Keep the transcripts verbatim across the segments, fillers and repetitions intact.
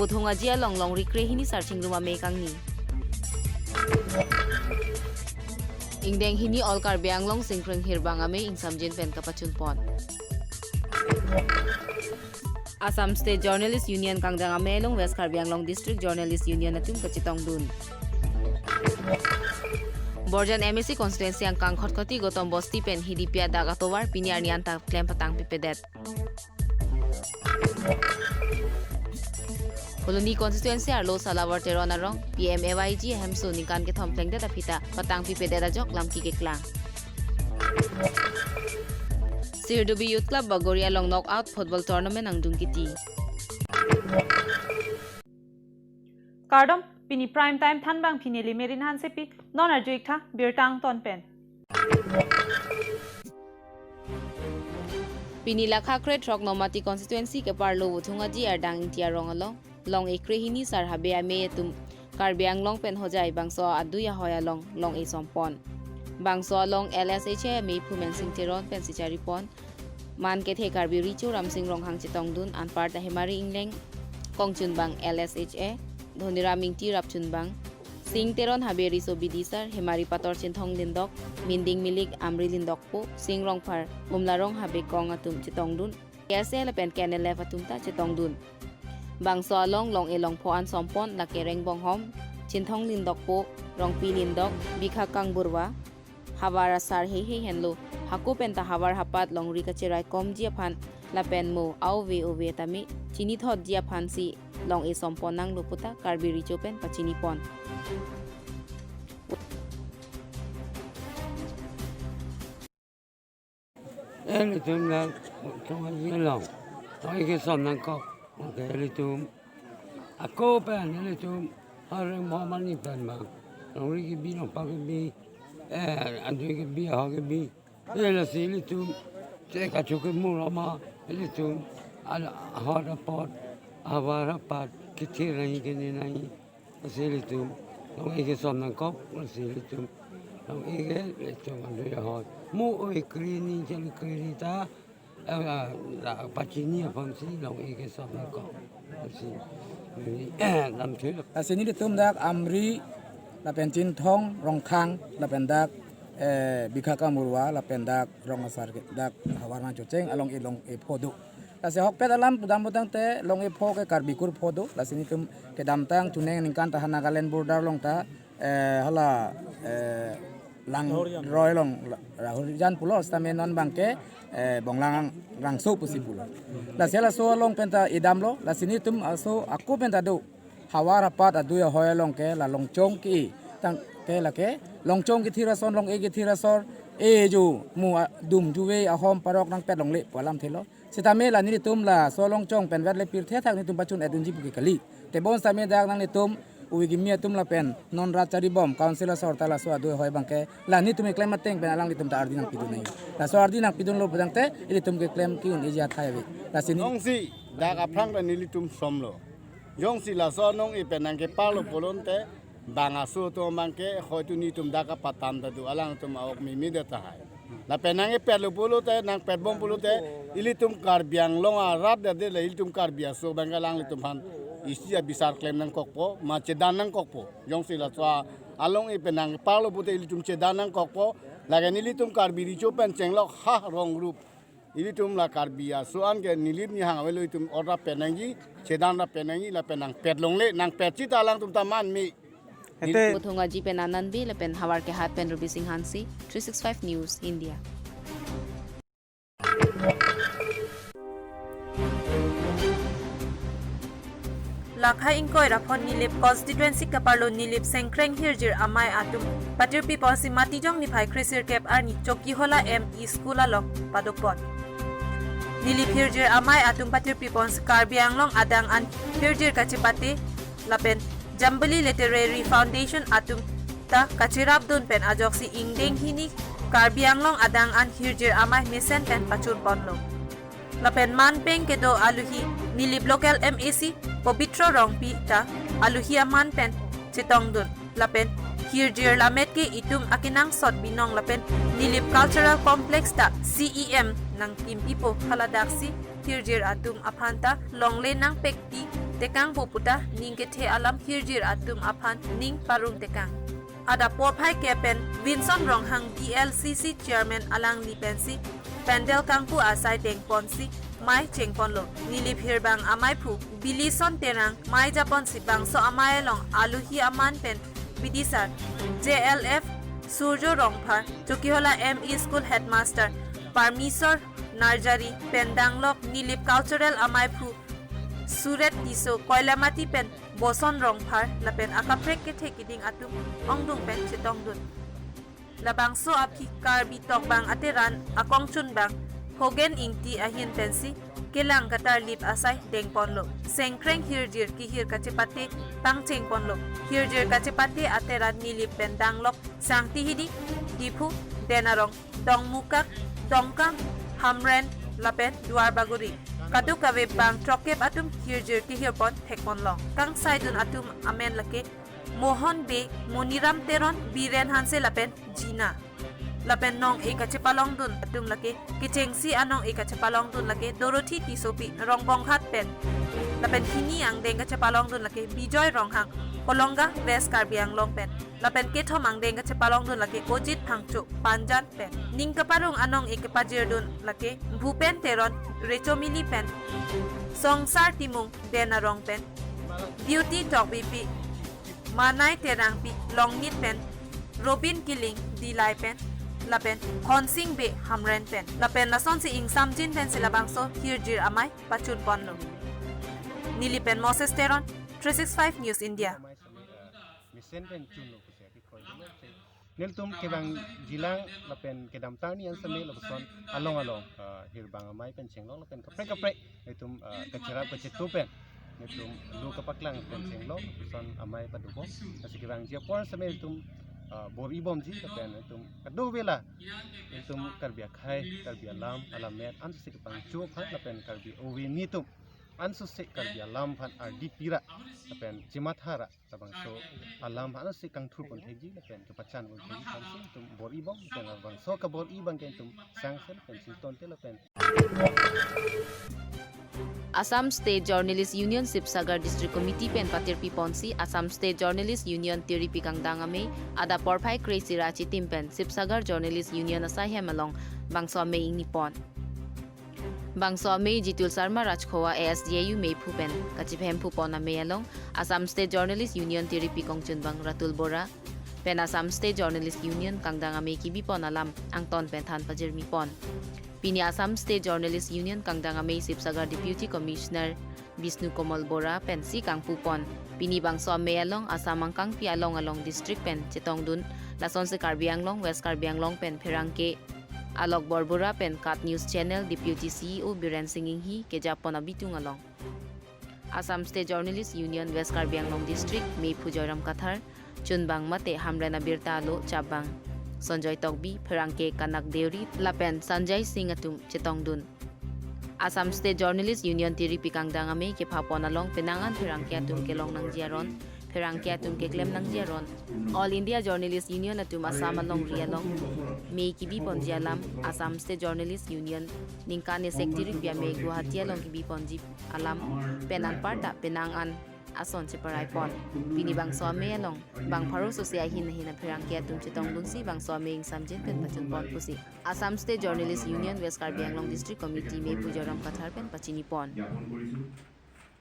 Thongaji along longri krehini sar chingrum amei kangni. Ingdeng hini All Karbi Anglong Singkreng Hirbang Amei ingsamjin pen kapachunpon. Assam State Journalist Union kangdang amei along West Karbi Anglong District Journalist Union atum kachetongdun. Borjan M A C constituency angkang Khatkhati Gautam Bosti pen Hidipi adak atovar pini arni anta klem patangpipedet. Phuloni constituency arlo Salavar Teron arong P M A Y G ahemso ningkan kethom plengdet aphi ta patangpipedet ajok lam keklang. Sirdubi Youth Club Bagori along knockout football tournament angdung kiti. Kardom, pini prime time thanbang pini Limerin Hansepi, non arjuik tha birta angton pen. Pini lakha krethrok Nomati constituency keparlo Wuthung Aji Ardang Ingti arong along long-e krehini sar habe amei atum Karbi Anglong pen Hojai bangso adui ahoi along long-e sompon. Bangso along L S H A amei Phumen Sing Teron pensi charipon. Man kethe Karbi Richo Ramsing Ronghang chetongdun, anparta Hemari Ingleng kongchunbang L S H A, Dhoniram Ingti rapchunbang, Sing Teron habe riso bidisar, Hemari Pator Chinthong Lindok, Minding Milik Amri Lindokpo, Sing Rongphar, Umlarong habe kong atum chetongdun, K S A lapen K N L F atum ta chetongdun. Bangso along long-e longpho an sompon lake Rengbonghom, Chinthong Lindokpo, Rongpi Lindok, Bikha Kangburwa, havar asar heihei henlo, hako penta havar hapat longri kacherai komji aphan lapen mo auve uve tame chinithotji aphansi long-e sompon nanglo puta Karbi Richo pen pachinipon. Ilitum la Thongaji along, long-e kesom nangkok. Okay, ilitum ako pen ilitum hareng mo mani pen ma, longri kebi, longpho kebi, eh, adui kebi, ahoi kebi. Eh, lasi ilitum che kachuk kemu lo ma, ilitum al-, ahot apot, havar hapat kithir nangji, kene nangji. Lasi ilitum long-e kesom nangkok, lasi ilitum long-e ke, ilitum adui ahoi. Mo oi krehini, cheli krehini ta, eh, la pachini aphansi long-e kesom nangkok. Lasi, eh, lamthe. Lasi nelitum dak Amri, lapen Chinthong, Rongkhang, lapen dak, eh, Bikha Kangburwa, lapen dak Rong Asar ke, dak havar nangchocheng along-e long-e pho do. Lasi ahokpet alam pudam pudam te long-e pho ke Karbi kur pho do. Lasi nelitum kedamtang chuneng ningkan ta ha Nagaland border along ta, eh, hala, eh, Langroi along, la-, Rahurijan pulo, sitame non abangke, eh, Bonglang Rangso pusi pulo. Lasi laso along penta idamlo, lasi nelitum laso ako penta do. Havar hapat adui ahoi along ke la longchong ke, tangte lake longchong kethir ason, long-e kethir asor, eh, jo mo a-, dum juve ahom parok nangpet longle pu alamthelo. Sitame la nelitum laso longchong pen vet le pirthe thak nelitum pachun-et unji pu ke kali. Tebon sitame dak nanglitum uvi kimi atum lapen non rat charibom council asor ta laso adui ahoi abangke la nelitum keklem ateng pen alanglitum ta ardi nangpidun nangji. Laso ardi nangpidunlo pudamte ilitum keklem ki-un-eji athai ave. Lasi ne- Jongsi dak aphrang pen nelitum somlo. Jongsi laso anong-e pen nangkeparlo pulote, bang aso atum abangke hoitu nelitum dak apatan ta do, alangtum a-ok meme det tahai. Lapen nangkepetlo pulote, nangpetbom pulote, ilitum Karbi Anglong arat det le ilitum Karbi aso abangke alanglitum aphan isi abisar klem nangkokpo, ma chedan nangkokpo. Jongsi laso along-e pen nangkeparlo pulote ilitum chedan nangkokpo, lake nelitum Karbi Richo pen chenglok ha rong rup. Ilitum la Karbi aso an ke nilip nihang avelo, itum order penangji, chedan ra penangji, lapen nangpet longle, nangpet chita alangtum ta man me. Ete. Wuthung Aji pen Anand Bey lapen havar kehat pen Ruby Singh Hanse, three six five News, India. Lakha ingkoi ra phongo Nilip constituency keparlo Nilip Sengkreng hirjir amei atum patirpi ponsi Matijong niphai kresirkep arni Chokihola M E school along padopon. Nilip hirjir amei atum patirpi ponsi Karbi Anglong adang an hirjir kachepate lapen Jambili Literary Foundation atum ta kacherapdun pen ajoksi ingdeng hini Karbi Anglong adang an hirjir amei mesen pen pachunponlo. Lapen manpeng kedo aluhi Nilip local M A C Pobitro Rongpi ta aluhi aman pen chetongdun. Lapen hirjir lammet ke itum akenangsot binong lapen Nilip Cultural Complex ta C E M nangkimpipo haladaksi hirjir atum aphan ta longle nangpekti tekangpo puta ning kethe alam hirjir atum aphan ning parong tekang. Adap porphai ke pen Vinson Ronghang D L C C chairman alangli pensi pandal kangpu asai dengponsi mei chengponlo. Nilip hirbang amaiphu Bilison Terang mei japonsi bangso amei along aluhi aman pen bidisar J L F Surjo Rongphar, Chokihola M E school headmaster Parmisor Narjari pen danglok Nilip cultural amaiphu Suret Tisso, Koilamati pen Boson Rongphar lapen akaprek kethe kiding atum ongdung pen chetongdun. Labangso aphi Karbi Tokbang Ateran akongchunbang Hogen Ingti ahin pensi kelang katarlip asai dengponlo. Sengkreng hirjir kehir kachepate pangchengponlo. Hirjir kachepate ateran Nilip pen danglok Sangti Hidi, Diphu, Denarong, Dongmukak, Dongkam, Hamren lapen Duarbagori. Kadokave bang throkkep atum hirjir kehirpon thekponlong. Kangsaidun atum amen lake Mohon Bey, Moniram Teron, Biren Hanse lapen Jina. Lapen nong-e kachepalongdun atum lake kechengsi anong-e kachepalongdun lake Dorothy Tissopi, Rongbonghat pen. Lapen hini angdeng kachepalongdun lake Bijoy Ronghang, Kolonga, West Karbi Anglong pen. Lapen kethom angdeng kachepalongdun lake Ojit Phangcho, Panjan pen. Ning kaparong anong-e kepajirdun lake Bhupen Teron, Rechomili pen, Songsar Timung, Denarong pen, Beauty Tokbipi, Manai Terangpi, Longnit pen, Robin Killing, Dillai pen, lapen Honsing Bey, Hamren pen. Lapen lasonsi ingsamjin pensi labangso hirjir amei pachunponlo. Nilip pen Moses Teron, three six five News India. Mesen pen chunlo pusi ati kroidunlo. Nelitum kevang jilang lapen kedamtang arni an seme lapuson along along, ah, hirbang amei pen chenglok lapen kaprek kaprek nelitum, ah, kacherap kachetu pen nelitum lo kapaklang pen chenglok lapuson amei padopo. Lasi kevangji apor seme nelitum, ah, bor-ibomji lapen nelitum kadokave la nelitum Karbi akhei, Karbi alam, alamet ansose kepangcho aphan lapen Karbi ove nitum ansose Karbi alam aphan ardi pira lapen chemathara labangso alam aphan si kangthurpon thekji lapen kepachanpon thekji aphansi nelitum bor-ibom, lapen labangso kabor-i abang ke nelitum sangsel pen singtonte lapen. Assam State Journalist Union Sibsagar District Committee pen patirpiponsi Assam State Journalist Union tiripi kangdang amei adap porphai kre-isi ra chitim pen Sibsagar Journalist Union asaihem along bangso amei ingnipon. Bangso amei Jitul Sharma Rajkhowa A S J U meiphu pen kachephemphupon amei along Assam State Journalist Union tiripi kongchunbang Ratul Bora pen Assam State Journalist Union kangdang amei kebipon alam angton pen than pajirmipon. Pini Assam State Journalist Union kangdang amei Sibsagar Deputy Commissioner Bishnu Komal Bora pensi kangpupon. Pini bangso amei along Assam angkangpi along along district pen chetongdun, lasonsi Karbi Anglong, West Karbi Anglong pen pherangke Alok Borbora pen KAT News Channel Deputy C E O Biren Singh Inghi kejappon abitung along Assam State Journalist Union West Karbi Anglong District meiphu Joyram Kathar chunbang mate Hamren abirta alo chapbang Sanjoy Tokbi, pherangke Kanak Deuri lapen Sanjay Singh atum chetongdun. Assam State Journalist Union tiripi kangdang amei kephapon along penang an pherangke atum kelong nangji aron, pherangke atum keklem nangji aron, All India Journalist Union atum Assam alongri along mei kebiponji alam, Assam State Journalist Union ningkan esek tiripi amei Guwahati along kebiponji alam pen anparta penang an ason cheparaipon. Pini bangso amei along bang pharo sose ahin ahin apherangke atum chetongdunsi bangso amei ingsamjin pen pachunpon pusi Assam State Journalist Union West Karbi Anglong District Committee meiphu Joyram Kathar pen pachinipon.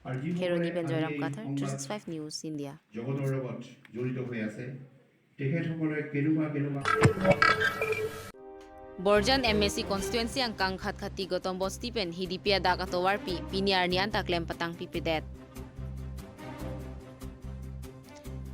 Kheroni pen Joyram Kathar, three six five News India. জগতৰ লগত জড়িত হৈ আছে। তেখেতসকলে কেনেকুৱা কেনেকুৱা Borjan M A C constituency angkang Khatkhati Gautam Bosti pen H D P adak atovarpi pini arni anta klem patangpipedet.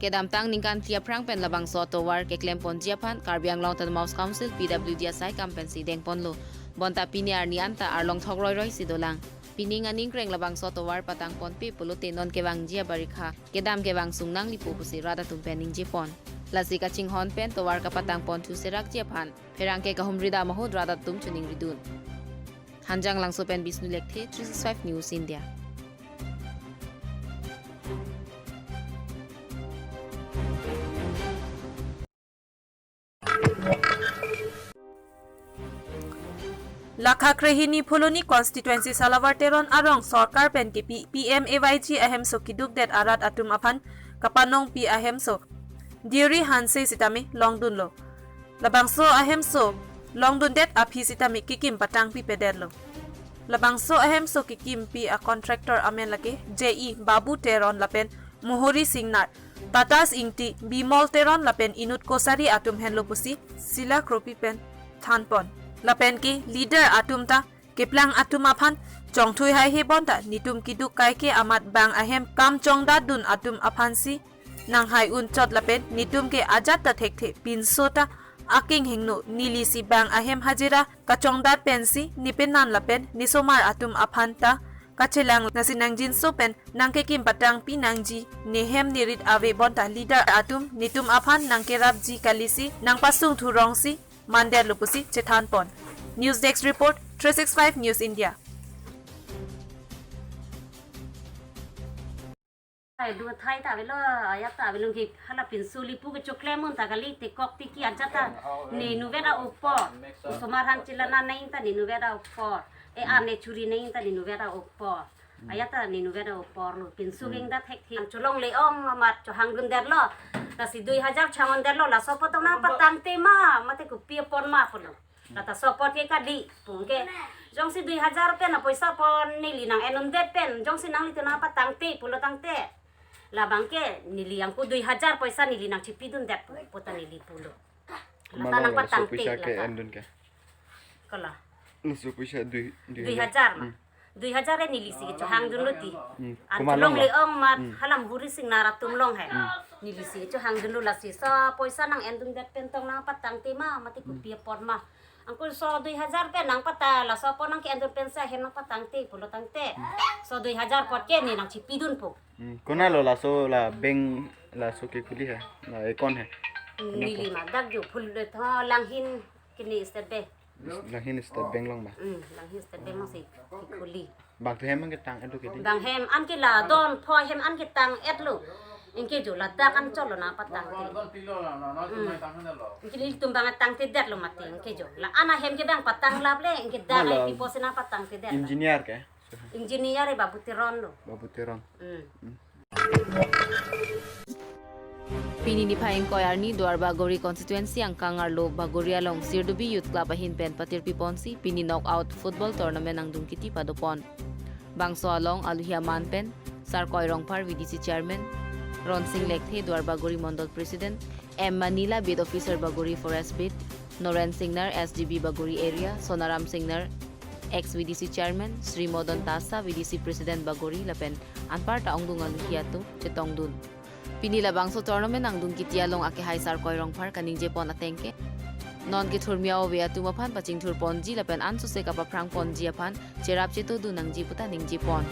Kedamtang ningkan phli aphrang pen labangso atovar keklemponji aphan Karbi Anglong Autonomous Council P W D asaikam pensi dengponlo. Bonta pini arni anta arlong thok roiroisi dolang. Pining aningkreng labangso atovar patangponpe pulote non kevangji abarikha kedam kevangsung nanglipo pusi rat atum pen ningjepon. Lasi kachinghon pen tovar kapatangponthu serakji aphan pherangke kahumri dam ahut rat atum choningridun. Hanjanglangso pen Bishnu Lekthe, three six five News India. Lakha krehini Phuloni constituency Salavar Teron arong sorkar pen kipi P M A Y G ahemso kidukdet arat atum aphan kapanongpi ahemso Deuri Hanse sitame longdunlo. Labangso ahemso longdundet aphi sitame kikim patangpipedetlo. Labangso ahemso kikimpi a contractor amen lake J E Babu Teron lapen Mohori Singnar, Tatas Ingti, Bimol Teron lapen inut kosari atum henlo pusi sila kropi pen thanpon. Lapen ke leader atum ta keplang atum aphan chongthui haihe bonta netum kiduk kaike amat bang ahem kam chongdatdun atum aphansi nanghai unchot lapen netum ke ajat ta thekthe pinso ta akinghingno nelisi bang ahem hajira kachongdat pensi nepenan lapen nesomar atum aphan ta kachelang, lasi nangjinso pen nangkekim patangpi nangji, nehem nerit ave bonta leader atum netum aphan nangkerapji kalisi nangpasung thurongsi mandetlo pusi chethanpon. News Desk Report, three six five News India. Hai, du thai ta avelo, ajat ta avelo, ke hala pinso lipu ke choklemon ta kali, tekok tiki ajat ta ne nuvet a-opor. Osomar hang chilana neng ta ne nuvet a-opor. E, ane churi neng ta ne nuvet a-opor. Ajat ta ne nuvet a-opor lo. Pinso kengda thekthe. Cholongle-ong amat chohangdundetlo. Lasi dui hajar changondetlo. Laso apot nangpatangte ma, mate kopi apot ma pulo. Lata laso apot ke kali pu ke. Jongsi dui hajar pen apoisa apot neli nang-endundet pen, jongsi nanglitum nangpatangte pulo tangte, labang ke neli angko dui hajar poisa neli nangchipidundet pu, puta neli pulo. Lata nangpatangte, laso poisa ke lata endun ke? Kala. Laso poisa dui, dui hajar ma. Dui hajar e nelisi kechohangdunlo ti. Hmm. An cholongle-ong amat hala Mohori Singnar atum along he. Nelisi kechohangdunlo, lasi laso poisa nang-endundet pen tong nangpatangte ma, mate kopi apot ma. Angko laso dui hajar pen nangpata, laso apot nangke-endun pensi ahem nangpatangte pulo tangte, laso dui hajar apot ke ne nangchipidunpo. Hmm. Konatlo laso la bank laso kekhuli he? La account he? Neli ma dak jo phul le tho Langhin kini State Bank. Langhin State Bank along ma? Hmm, Langhin State Bank alongsi kekhuli. Bangthu hem an ketang-et lo ke di? Bang hem an ke la don pho hem an ketang-et lo. Anke jo ladak an cholo nangpatangte. Hmm. Anke nelitum bang tangtedetlo mati anke jo. La an ahem ke bang patanglap le, anke dak ai pipo si nangpatangtedet. Engineer ke? Engineer e Babu Teron lo. Babu Teron. Hmm. Hmm. Pini niphai ingkoi arni Duar Bagori constituency angkang arlo Bagori along Sirdubi Youth Club ahin pen patirpi ponsi pini knockout football tournament angdung kiti padopon. Bangso along aluhi aman pen Sarkoi Rongphar V D C Chairman, Ronsing Lekthe Duar Bagori Mondol President, M Manila Beat Officer Bagori Forest Beat, Noren Singnar S D B Bagori Area, Sonaram Singnar ex V D C Chairman, Sri Modon Tasa V D C President Bagori lapen anparta ongdung aluhi atum chetongdun. Pini labangso tournament angdung kiti along akehai Sarkoi Rongphar kaningjepon ateng ke, non kethurmi a-ove atum aphan pachingthur ponji lapen ansose kapaphrang ponji aphan cherap chetodun nangji puta ningjepon.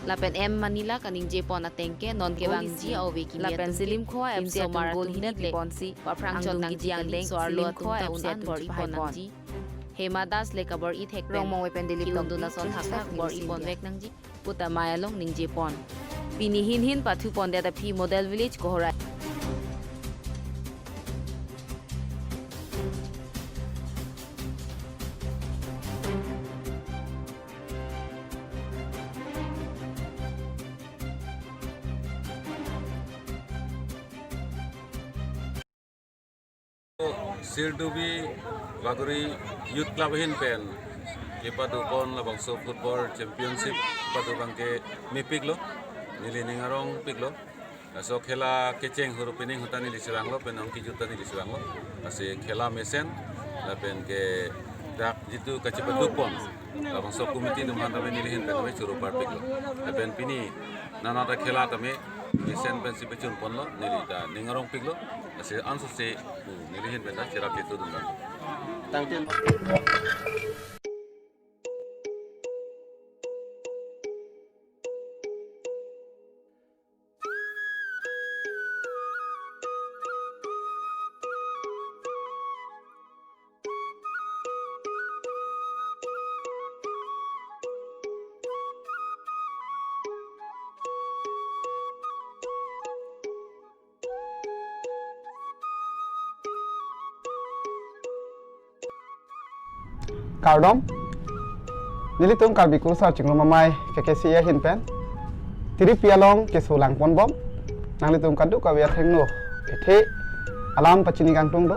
Lapen M Manila kaningjepon ateng ke non kevangji a-ove kimi lapen atum ke Selim Khowa F C insomar atum goal atum hini le ponsi paphrang chot angdung nangji kiti kali, angdeng so arlo Selim atum Khowa tapsi un-an atum bor-i pon nangji. Hema Das le kabor-i thek pen Rongmongve pen Dilip Tokbi, kiundun ason thakthak bor-i ponvek nangji puta mei along ningjepon. Pini hinhin pathupondet aphi Model Village Kohorai. Sirdubi Bagori Youth Club ahin pen kepadopon labangso football championship pado abangke mepiklo, neli ning arongpiklo. Laso khela kecheng hur opening ahut ta neli cheranglo, pen ong kejut ta neli cheranglo. Lasi khela mesen, lapen ke dak jitu kachepadopon labangso committee atum aphan tame neli ahin pen tame choro parpiklo. Lapen pini nanata khela tame mesen pensi pachunponlo, neli ta ning arongpiklo. Lasi ansose, uh, neli ahin pen ta cherap chetodun lo. Tangtin. Kardom. Nelitum Karbi Kurusar Chingrum Amei K K C A ahin pen Tiripi along keso langponbom. Nanglitum kadokave athengno kethe alam pachini kangtung do.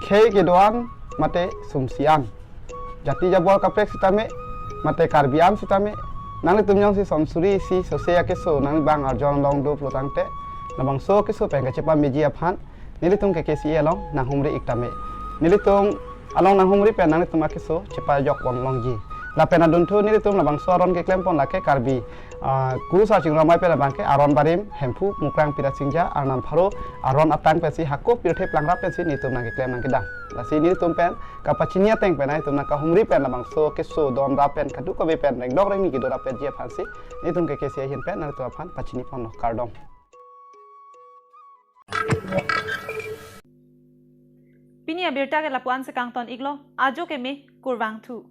Khei kedo-an mate sumsi an, jati jabor kaprek sitame mate Karbi an sitame, nanglitum jongsi son suri isi sose akeso nangli abang arjon long do pulo tangte, labangso akeso pen kachepameji aphan nelitum K K C A along nanghumri ik tame. Nelitum along nanghumri pen nanglitum akeso chepajokpon longji. Lapen adunthu nelitum labangso aron keklempon lake Karbi, ah, Kurusar Chingrum Amei pen labang ke aron barim Hemphu Mukrang Pirasingja arnam pharo aron atang pensi hako pirthe plangrap pensi nelitum nangkeklem nangkedam. Lasi nelitum pen kapachini ateng pen nelitum nangkahumri pen labangso keso donrap pen kadokave pen rengdok rengni kedo rapetji aphansi nelitum K K C A ahin pen nanglitum aphan pachiniponlo. Kardom. Pini abirta ke lapu-an si kangton iklo, ajo keme, kurvangthu.